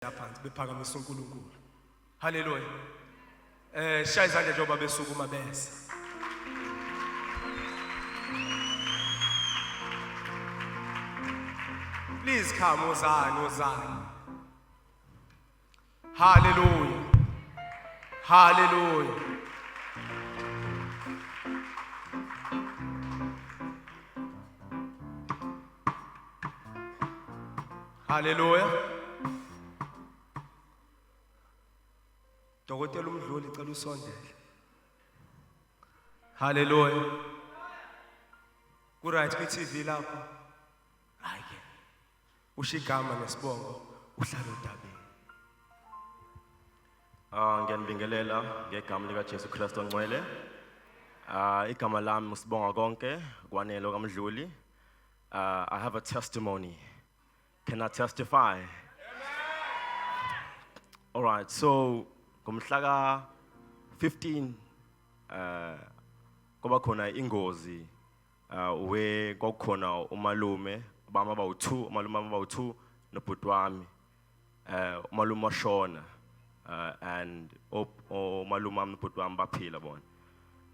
Phansi bephakamisa uNkulunkulu. Haleluya. Shaya izandla njengoba besukuma bese. Please come, wozani, wozani. Hallelujah. Hallelujah. Hallelujah. Dokotela uMdluli, cela usondele. Hallelujah. Ku right kwi TV lapho. Hayi ke. Usho igama nesibongo, uhlale odabeni. Ah, ngiyanibingelela ngegama lika Jesu Kristu ongcwele. Ah, igama lami usibonga konke kwanelo kaMdluli. Ah, I have a testimony. Can I testify? All right, so ngomhla ka 15 kwaba khona ingozi we kwakukhona umalume bami abawu2, umalume abawu2 nobhuti wami. Umalume washona and umalume wami nobhuti wami baphila bona.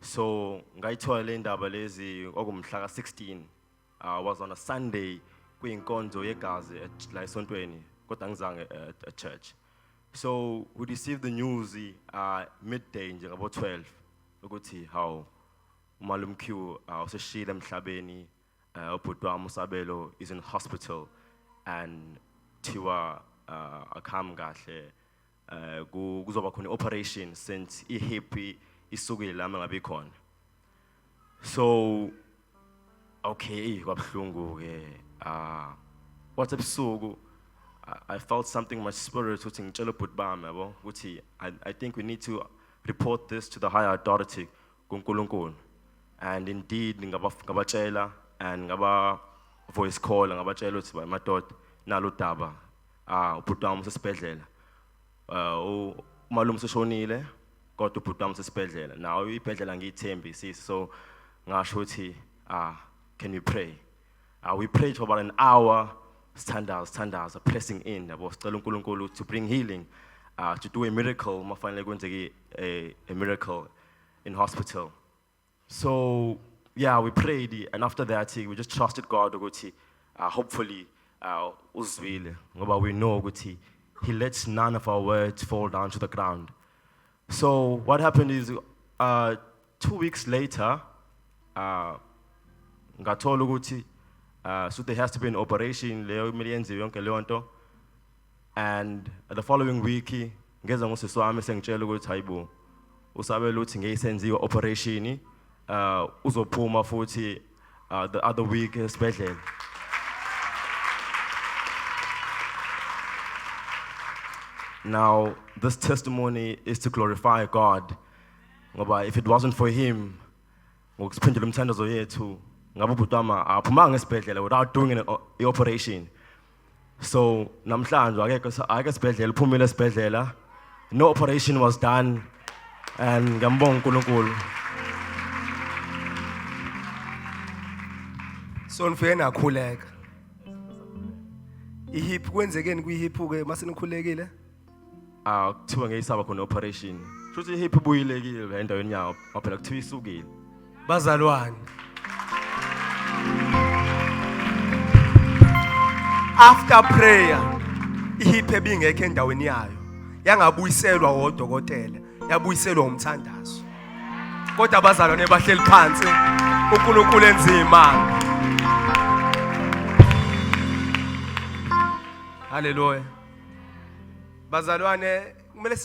So ngayithola le ndaba lezi okumhla ka 16, was on a Sunday, kuyinkonzo yegazi la esontweni, kodwa ngizange at church. So we received the news midday nje ngabo 12 ukuthi how umalume Q useshile emhlabeni, ubhuti wami uSabelo is in hospital and thiwa akhambi kahle, kuzoba khona operation since i-hip isukile lami ngabe ikhona. So okay, kwabuhlungu ke. Kwathi ebusuku I felt something in my spirit ukuthi ngitshele ubhuti bami yabo ukuthi I think we need to report this to the higher authority kuNkulunkulu. And indeed ngabatshela and ngaba voice call, ngabatshela ukuthi madoda, nalo daba, ubhuti wami usesibhedlela, umalume useshonile kodwa ubhuti wami usesibhedlela, nawo ibhedlela ngiyithembi sisi. So ngasho ukuthi, can we pray? We prayed for about an hour, sithandaza, sithandaza, pressing in yabo, sicela uNkulunkulu to bring healing, to do a miracle, mafanele kwenzeke a miracle in hospital. So yeah, we prayed, and after that we just trusted God ukuthi hopefully uzwile, ngoba we know ukuthi he lets none of our words fall down to the ground. So what happened is, 2 weeks later, ngathola ukuthi so there has to be an operation leyo kumele yenziwe yonke leyo nto. And the following week ngeza ngosisi wami sengitshela ukuthi hayibo, usabela ukuthi ngeyisenziwe operation, uzophuma futhi the other week esibhedlela. Now this testimony is to glorify God, ngoba if it wasn't for him ngokusiphendula umthandazo yethu, ngabe ubhuti wami aphumanga esibhedlela without doing an operation. So namhlanje akekho esibhedlela, uphumile esibhedlela, no operation was done, and ngiyambonga uNkulunkulu. So nifike nakhuleka. Ihip kwenzekeni kwihip ke mase nikhulekile? Kuthiwa ngeyisaba khona operation. Futhi ihip ibuyilekile la endaweni yawo, phela kuthiwa isukile. Bazalwane, after prayer ihip ebingekho endaweni yayo yangabuyiselwa wodokotela, yabuyiselwa umthandazo. Kodwa abazalwane bahleli phansi, uNkulunkulu enzima. Haleluya. Bazalwane, kumele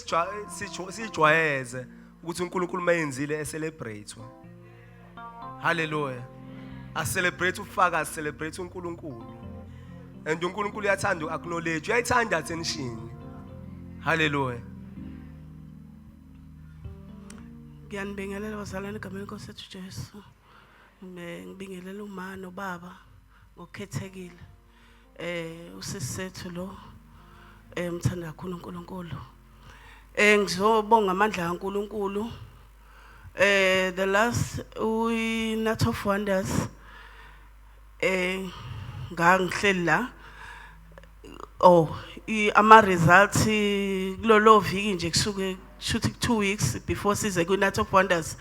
sijwayeze ukuthi uNkulunkulu mayenzile e-celebrate. Haleluya. A celebrate ufakazi, celebrate uNkulunkulu. And uNkulunkulu uyathanda uacknowledge, uyayithanda attention. Haleluya. Ngiyanibingelela bazalwane egameni lenkosi yethu Jesu. Ngibingelela uma nobaba ngokukhethekile. Usisi sethu lo mthanda kakhulu uNkulunkulu. Ngizobonga amandla kaNkulunkulu. The last we Night of Wonders, ngangihleli la, oh, Ama results kulolo viki nje, kusuke shuthi 2 weeks before size ku Night of Wonders,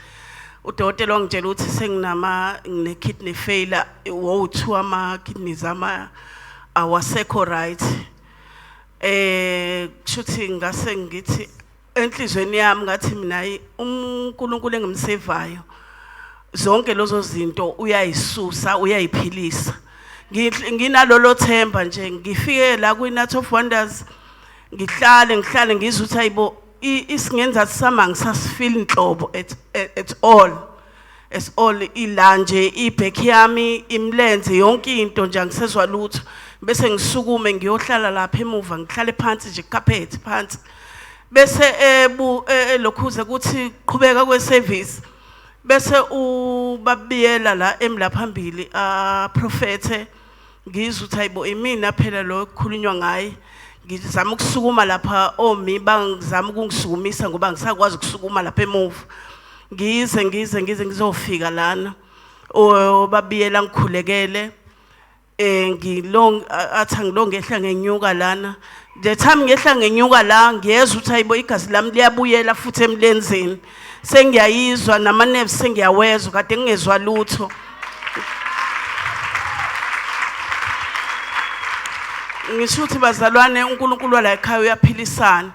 udokotela wangitshela ukuthi senginama ngine kidney failure, wo2 ama kidneys ama awasekho right. Kushuthi ngase ngithi enhlizweni yami, ngathi mina, hayi, uNkulunkulu engimsevayo, zonke lezo zinto uyayisusa, uyayiphilisa. Nginalolo themba nje, ngifike la kwi Night of Wonders, ngihlale ngihlale, ngizwe ukuthi hayibo, isingenza sama ngisasifeel inhlobo at all, as all ila nje, iback yami, imlenze, yonke into nje, angisezwa lutho. Bese ngisukume ngiyohlala lapha emuva, ngihlale phansi nje, carpet phansi. Bese ebu lokhuze kuthi qhubeka kweservice, bese ubabiyela la emla phambili, a prophet, ngizwe ukuthi hayibo, imina phela lo kukhulunywa ngaye. Ngizama ukusukuma lapha, omi bangizama ukungisukumisa ngoba ngisakwazi ukusukuma lapha emuva. Ngize ngize ngize ngizofika lana, obabiyela ngikhulekele, ngilong athi angilonge ngehla ngenyuka lana. The time ngehla ngenyuka la, ngiyezwa ukuthi hayibo, igazi lami liyabuyela futhi emlenzeni, sengiyayizwa nama nerves, sengiyawezwa, kade ngingezwa lutho. Ngisho ukuthi bazalwane, uNkulunkulu wala ekhaya uyaphilisana.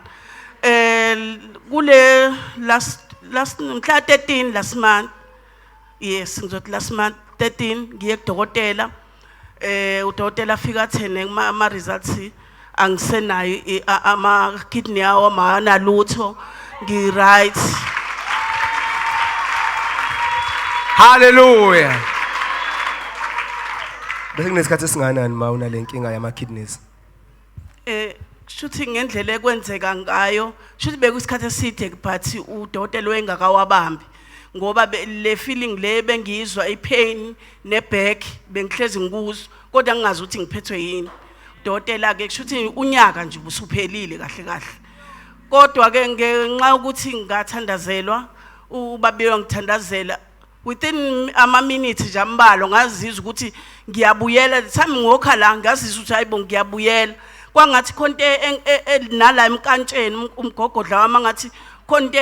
Kule last last mhla 13 last month, yes, ngizothi last month 13, ngiye kudokotela. Udokotela afika athene ama results angisenayo, ama kidney awo amanalutho, ngi right. Hallelujah. Bese kunesikhathi esinganani ma unale nkinga yama kidneys? Shuthi ngendlela ekwenzeka ngayo, shuthi bekuyisikhathi eside, but udokotela wengakawabambi, ngoba le feeling le bengiyizwa, ipain neback, bengihlezi ngikuzwa, kodwa ngingazi ukuthi ngiphethwe yini. Udokotela ke kushuthi unyaka nje busuphelile kahle kahle, kodwa ke ngenxa yokuthi ngathandazelwa, ubabiwe ngithandazela, within ama minutes nje ambalwa ngazizwa ukuthi ngiyabuyela. The time ngokha la, ngazizwa ukuthi hayibo, ngiyabuyela, kwangathi khonto nala emkantsheni, umgogodla wami, ngathi khonto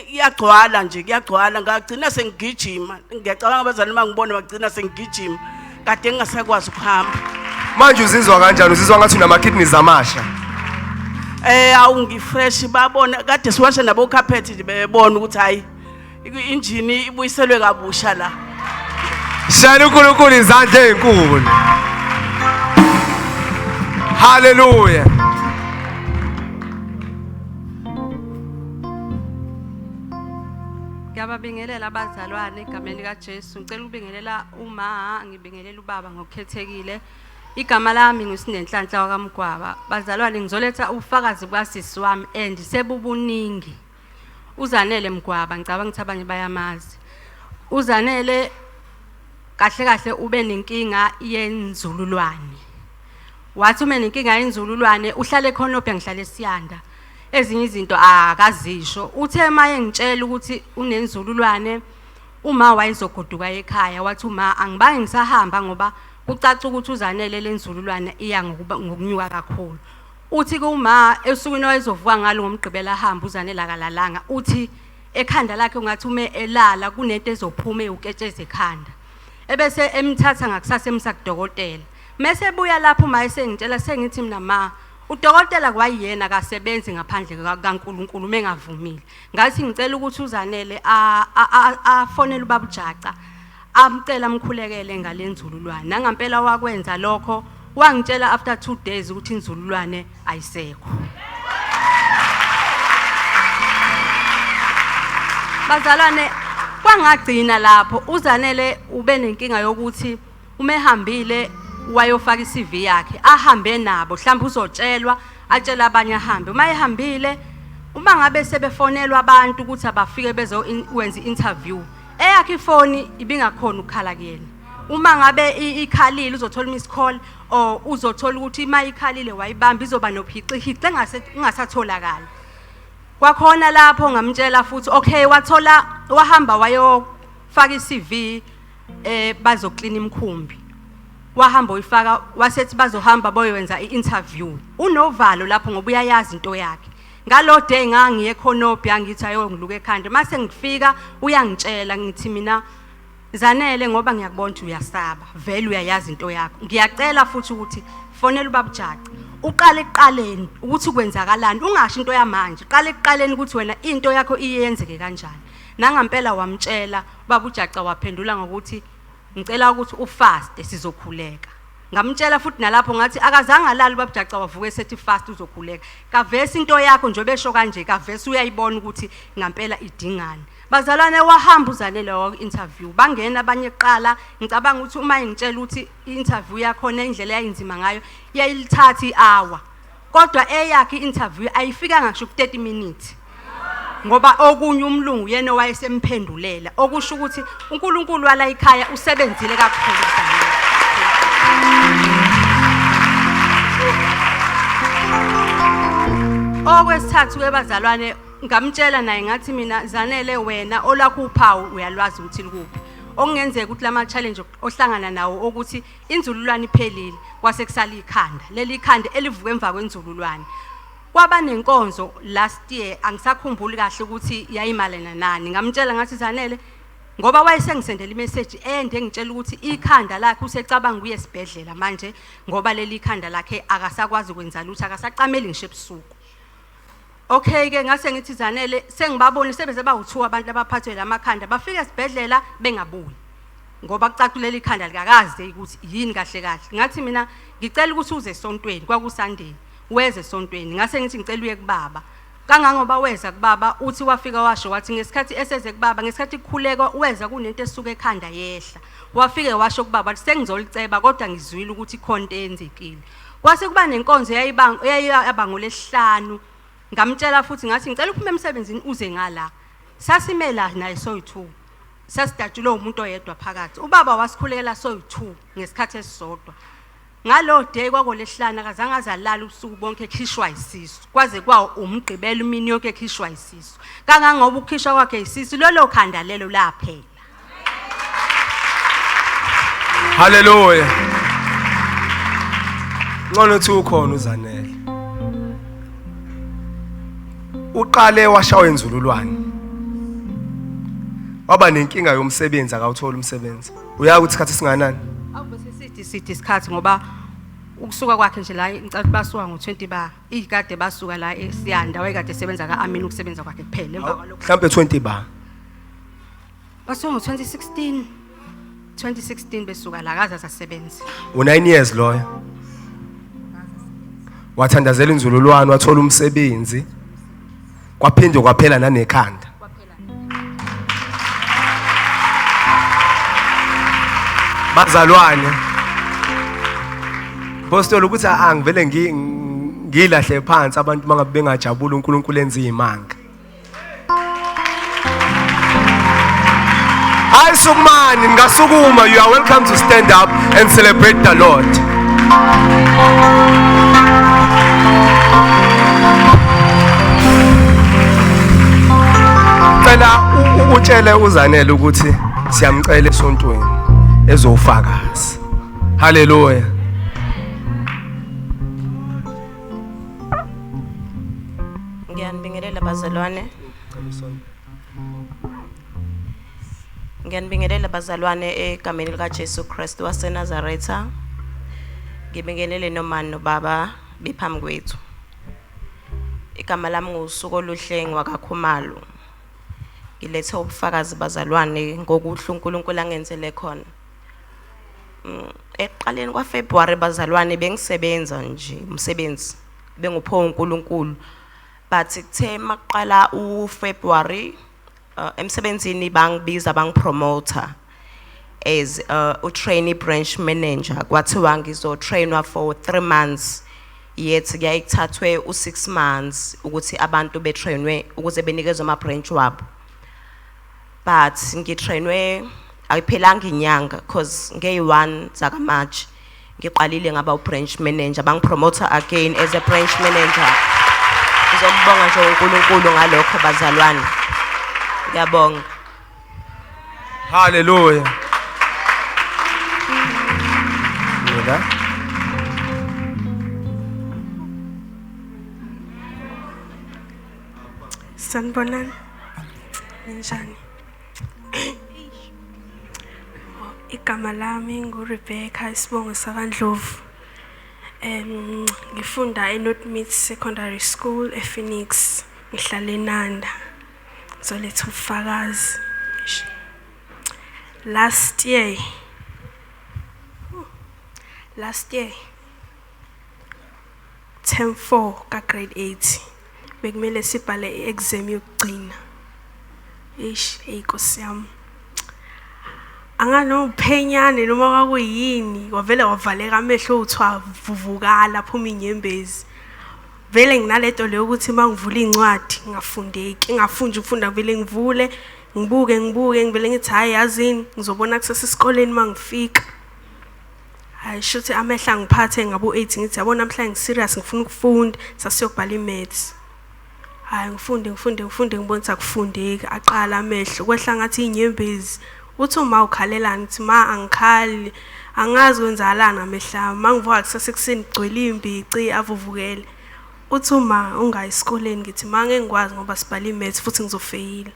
iyagcwala nje, kuyagcwala. Ngagcina sengigijima. Ngiyacabanga abazali mangibona bagcina sengigijima, kade ngingasakwazi ukuhamba. Manje uzizwa kanjani? Uzizwa ngathi unama kidneys amasha? Awu, ngifresh. Babona kade siwasha nabo carpet nje, bebona ukuthi hayi, injini ibuyiselwe kabusha la. Shayela uNkulunkulu izandla ezinkulu. Hallelujah. Ngiyababingelela abazalwane egameni likaJesu. Ngicela ukubingelela uma ngibingelela ubaba ngokukhethekile. Igama lami nguSinenhlanhla wakaMgwaba. Bazalwane, ngizoletha ubufakazi bukasisi wami and sebubuningi. Uzanele Mgwaba, ngicabanga ukuthi abanye bayamazi. Uzanele kahle kahle ube nenkinga yenzululwane. Wathi uma nenkinga yenzululwane, uhlale khona ophe ngihlale siyanda. Ezinye izinto akazisho. Uthe maye ngitshela ukuthi unenzululwane, uma wayezogoduka ekhaya, wathi uma angibange ngisahamba ngoba kucaca ukuthi uzanele lenzululwane iya ngokuba ngokunyuka kakhulu. Uthi kuma esukwini wayezovuka ngalo ngomgqibelo ahamba, uzanele akalalanga. Uthi ekhanda lakhe ungathi ume elala kunento ezophuma ewuketsheza ekhanda. Ebese emthatha ngakusasa emsa kudokotela. Mase ebuya lapho uma esengitshela, sengithi mina, ma, udokotela kwayena akasebenzi ngaphandle kaNkuluNkulu mengavumile. Ngathi ngicela ukuthi uzanele afonele ubaba uJaca, amcela amkhulekele ngalenzululwane. Nangampela wakwenza lokho, wangitshela after 2 days ukuthi inzululwane ayisekho. Bazalwane, kwangagcina lapho. Uzanele ube nenkinga yokuthi uma ehambile wayofaka iCV yakhe, ahambe nabo, mhlawumbe uzotshelwa, atshela abanye ahambe. Uma ehambile, uma ngabe sebefonelwa abantu ukuthi abafike bezo wenza interview, eyakhe ifoni ibingakhona ukukhala kuyena. Uma ngabe ikhalile, uzothola miss call or uzothola ukuthi uma ikhalile wayibamba, izoba nophixihixe, engase ingasatholakali. Kwakhona lapho ngamtshela futhi, okay, wathola, wahamba wayofaka iCV, bazoklina imikhumbi. Wahamba uyifaka, wasethi bazohamba boywenza i-interview. Unovalo lapho ngoba uyayazi into yakhe. Ngalo day ngangiye khonobhi, angithi ayongiluka ekhanda. Mase ngifika uyangitshela, ngithi mina Zanele, ngoba ngiyakubona ukuthi uyasaba, vele uyayazi into yakho, ngiyacela futhi ukuthi fonela ubaba uJaca, uqale ekuqaleni ukuthi kwenzakalani, ungasho into yamanje, qala ekuqaleni ukuthi wena into yakho iyenzeke kanjani. Nangampela wamtshela ubaba uJaca, waphendula ngokuthi ngicela ukuthi ufaste, sizokhuleka. Ngamtshela futhi nalapho ngathi akazange alale ubaba uJaca, wavuka esethi fast, uzokhuleka. Kavesi into yakho nje besho kanje, kavesi uyayibona ukuthi ngampela idingani. Bazalwane, wahamba uZanele wa interview, bangena abanye kuqala. Ngicabanga ukuthi uma ngitshela ukuthi i-interview yakhona indlela eyayinzima ngayo, yayilithatha i-hour, kodwa eyakhe i-interview ayifikanga ngisho ku-30 minutes, ngoba okunye umlungu yena wayesemphendulela, okusho ukuthi uNkulunkulu wala ekhaya usebenzile kakhulu kuZanele. Okwesithathu ke bazalwane, ngamtshela naye ngathi mina Zanele, wena olakho uphawu uyalwazi ukuthi likuphi, okungenzeka ukuthi lama challenge ohlangana nawo ukuthi inzululwane iphelile, kwase kusala ikhanda, leli ikhanda elivuka emva kwenzululwane. Kwaba nenkonzo last year, angisakhumbuli kahle ukuthi yayimalena nani. Ngamtshela ngathi Zanele, ngoba wayesengisendela imessage ende engitshela ukuthi ikhanda lakhe usecabanga uye esibhedlela manje, ngoba leli ikhanda lakhe akasakwazi ukwenza lutho, akasacameli ngisho ebusuku. Okay ke, ngase ngithi Zanele, sengibabone sebeze bawu2 abantu abaphathwe lamakhanda, bafika esibhedlela bengabuyi, ngoba kucaculela ikhanda likakaze ukuthi yini kahle kahle. Ngathi mina ngicela ukuthi uze esontweni, kwakuSunday, weze esontweni. Ngase ngithi ngicela uye kubaba. Kangangoba weza kubaba, uthi wafika washo wathi ngesikhathi eseze kubaba, ngesikhathi kukhulekwa, weza kunento esuka ekhanda yehla. Wafike washo kubaba wathi sengizoliceba, kodwa ngizwile ukuthi khona into eyenzekile. Kwase kuba nenkonzo eyayibanga ngolesihlanu. Ngamtshela futhi ngathi ngicela uphume emsebenzini uze ngala. Sasimela naye soyi-2, sasidatshulwe umuntu oyedwa phakathi. Ubaba wasikhulekela soyi-2 ngesikhathi esisodwa. Ngalo day kwakolesihlanu akazange azalala ubusuku bonke ekhishwa isisu, kwaze kwawo umgqibelo imini yonke ekhishwa isisu, kangangoba ukukhishwa kwakhe isisu lolo khanda lelo laphela. Hallelujah. Ngcono uthi ukhona uZanele. Uqale washawa inzululwane. Waba nenkinga yomsebenzi, akawuthola umsebenzi. Uyazi ukuthi isikhathi singanani? Awube seside side isikhathi, ngoba ukusuka kwakhe nje la, ngicela ukuthi basuka ngo-20 ba ikade basuka la eSiyanda, wayekade esebenza ka-Amini, ukusebenza kwakhe kuphela emva kwalokho. Mhlambe 20 ba. Basuka ngo-2016, 2016 besuka la, akaze asasebenza. U9 years loyo. Wathandazela inzululwane, wathola umsebenzi. Kwaphinde kwaphela nanekhanda. Bazalwane. Pastor, ukuthi angivele ngilahle phansi abantu mangabe bengajabula uNkulunkulu enza izimanga. Hayi, sukumani, ningasukuma. You are welcome to stand up and celebrate the Lord. Cela utshele uZanele ukuthi siyamcela esontweni ezofakaza. Hallelujah. Ngiyanibingelela bazalwane. Ngiyanibingelela bazalwane egameni lika Jesu Kristu waseNazaretha. Ngibingelele noma nobaba bephambi kwethu. Igama lami ngusuku oluhle ngwakaKhumalo. Ngilethe ubufakazi bazalwane ngokuhle uNkulunkulu angenzele khona. Ekuqaleni kwaFebruary bazalwane, bengisebenza nje umsebenzi benguphiwe uNkulunkulu, but kuthe maqala uFebruary emsebenzini bangibiza, bangipromota as u trainee branch manager. Kwathiwa ngizotrainwa for 3 months, yet kuyaye kuthathwe u6 months ukuthi abantu betrainwe ukuze benikezwe ama branch wabo, but ngitrainwe ayiphelanga inyanga, cause ngeyi-1 zaka March ngiqalile ngaba u-branch manager, bangipromota again as a branch manager. Ngizombonga nje uNkulunkulu ngalokho bazalwane, ngiyabonga. Hallelujah. brother. Sanibonani. Ninjani? Igama lami nguRebecca, isibongo sakaNdlovu. Ngifunda eNorthmead Secondary School ePhoenix. Ngihlala eNanda. Ngizoletha ubufakazi. Last year term 4 ka grade 8 bekumele sibhale i-exam yokugcina. Eish, hey Nkosi yami. Anganophenyane noma kwakuyini, wavele wavaleka amehlo, uthiwa vuvukala, phuma inyembezi. Vele nginalento leyo ukuthi uma ngivula iy'ncwadi ngingafundeki, ngingafundi ukufunda, vele ngivule, ngibuke, ngibuke, ngivele ngithi, "Hhayi, yazini, ngizobona kusasa esikoleni uma ngifika." Hhayi, shuthi amehlo angiphathe ngabo-8, ngithi, "Yabo, namhlanje ngi-serious, ngifuna ukufunda." Sasiyobhala i-maths. Hhayi, ngifunde, ngifunde, ngifunde, ngibone ukuthi akufundeki, aqala amehlo kwehla ngathi iy'nyembezi. Uthi uma, "Ukhalelani?" Ngithi, "Ma, angikhali, angazi kwenzakalani ngamehlo ami. Uma ngivuka kusasa ekuseni kugcwele iy'mbici, avuvukele." Uthi uma, "Ungayi esikoleni." Ngithi, "Ma, ngeke ngikwazi ngoba sibhala i-maths futhi ngizofeyila."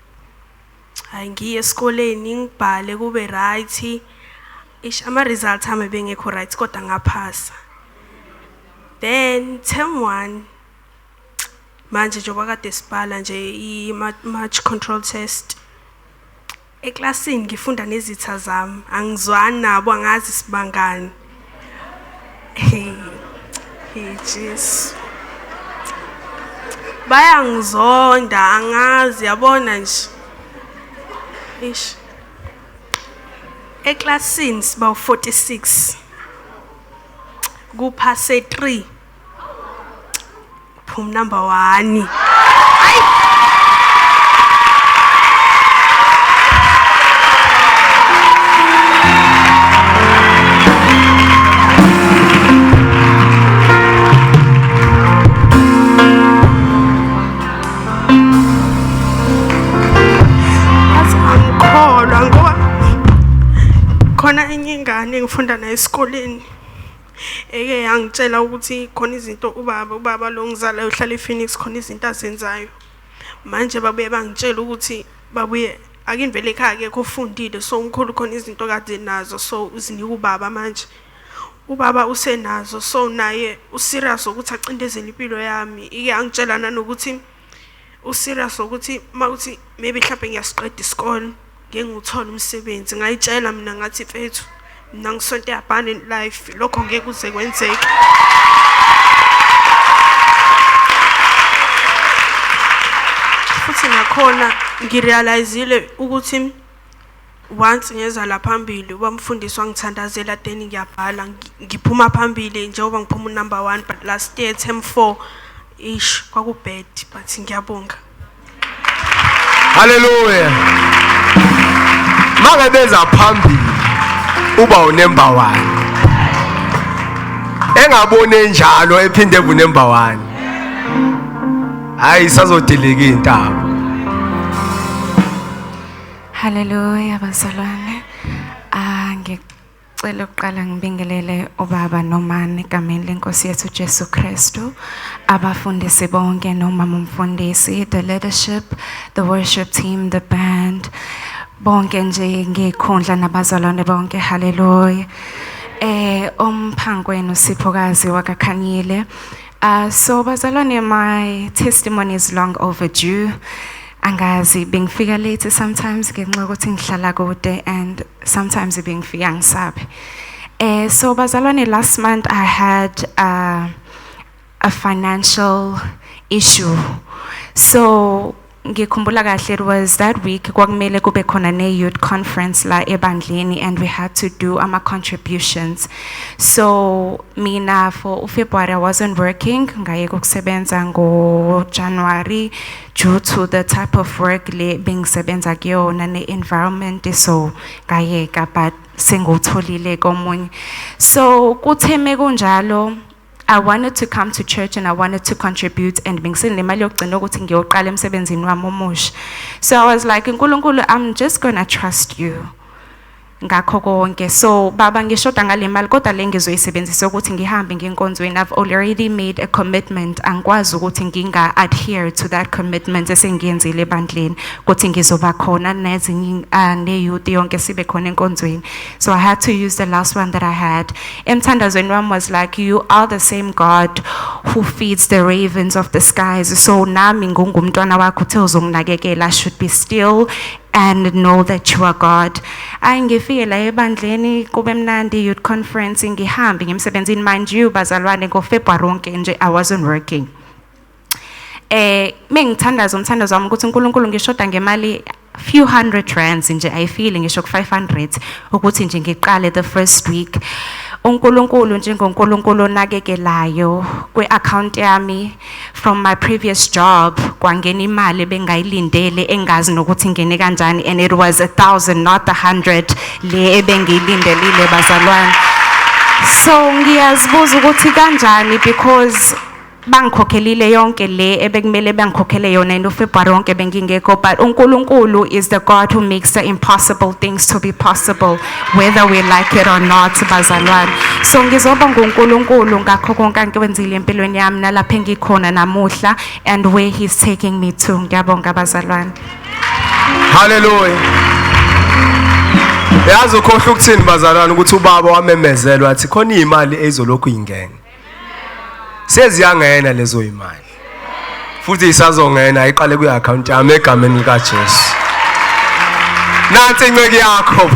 Hhayi, ngiye esikoleni, ngibhale kube right. Ish, ama-results ami ebengekho right, kodwa ngaphasa. Then term 1 manje, njengoba kade sibhala nje i-March control test, eklasini ngifunda nezitha zami, angizwani nabo, angazi sibangani. Hey, hey Jesu, bayangizonda, angazi, yabona nje. Ish, eklasini siba u46, kuphase 3, phuma number 1. Athi angikholwa, ngoba khona enye ingane engifunda nayo esikoleni eke yangitshela ukuthi khona izinto ubaba lo ngizalayo uhlala ePhoenix, khona izinto azenzayo. Manje babuye bangitshela ukuthi babuye akinivele ekhaya, akekho ofundile, so umkhulu khona izinto kade nazo, so uzinika ubaba. Manje ubaba usenazo, so naye userious ukuthi acindezele impilo yami. Ike angitshela nanokuthi userious ukuthi mawuthi maybe mhlawumbe ngiyasiqeda isikole, ngeke ngiwuthole umsebenzi. Ngayitshela mina, ngathi, "Mfethu, mina ngisonto abundant life, lokho ngeke kuze kwenzeke." Futhi nakhona ngirealizile ukuthi once ngeza la phambili, ubamfundisi wangithandazela, then ngiyabhala, ngiphuma phambili njengoba ngiphuma number 1. But last year term 4, ish, kwakubad, but ngiyabonga. Hallelujah. Mangabe phambili uba unumber 1. Engaboni enjalo ephinde ku number 1. Hayi, sazodilika intaba. Haleluya bazalwane. Ah, ngicela ukuqala ngibingelele ubaba nomama egameni lenkosi yethu Jesu Kristu. Abafundisi bonke nomama umfundisi, the leadership, the worship team, the band. Bonke nje ngikhundla nabazalwane bonke, haleluya. Umphankwenu Siphokazi wakaKhanyile. So bazalwane, my testimony is long overdue. Angazi, bengifika late sometimes ngenxa yokuthi ngihlala kude and sometimes bengifika ngisabe. So bazalwane, last month I had a financial issue. So ngikhumbula kahle, it was that week kwakumele kube khona ne youth conference la ebandleni and we had to do ama contributions. So mina for February I wasn't working, ngayeka ukusebenza ngo January due to the type of work le bengisebenza kuyona ne environment, so ngayeka, but sengiwutholile komunye. So kuthe mekunjalo, I wanted to come to church and I wanted to contribute and bengisenemali yokugcina ukuthi ngiyoqala emsebenzini wami omusha. So I was like, "uNkulunkulu, I'm just going to trust you." Ngakho konke, so baba, ngishoda ngale mali, kodwa le ngizoyisebenzisa ukuthi ngihambe ngenkonzweni. I've already made a commitment, angikwazi ukuthi nginga adhere to that commitment esengiyenzile ebandleni ukuthi ngizoba khona nezinye ne-youth yonke, sibe khona enkonzweni. So I had to use the last one that I had. Emthandazweni wami was like, "You are the same God who feeds the ravens of the skies, so nami ngungumntwana wakho, uthe uzonginakekela. I should be still and know that you are God." Ayi, ngifike la ebandleni, kube mnandi, youth conference, ngihambe ngemsebenzini. Mind you, bazalwane, ngoFebruary wonke nje I wasn't working. Mengithandaza, umthandazo wami ukuthi, "uNkulunkulu, ngishoda ngemali, few hundred rands nje, ayifikile ngisho ku500, ukuthi nje ngiqale the first week." UNkulunkulu, njengoNkulunkulu onakekelayo, kwe-account yami from my previous job kwangena imali bengayilindele, engazi nokuthi ingene kanjani, and it was 1000, not the 100 le ebengiyilindelile, bazalwane. So ngiyazibuza ukuthi kanjani, because bangikhokhelile yonke le ebekumele bangikhokhele yona, and uFebruary wonke bengingekho. But uNkulunkulu is the God who makes the impossible things to be possible, whether we like it or not, bazalwane. So ngizobonga uNkulunkulu ngakho konke akwenzile empilweni yami, nalapho engikhona namuhla and where he's taking me to. Ngiyabonga, bazalwane. Hallelujah. Yazi ukhohlwa ukuthini, bazalwane, ukuthi ubaba wamemezelwa athi khona imali ezolokhu ingena. Seziyangena lezo imali. Futhi isazongena, iqale ku account yami egameni lika Jesu. Nansi inceke yakho.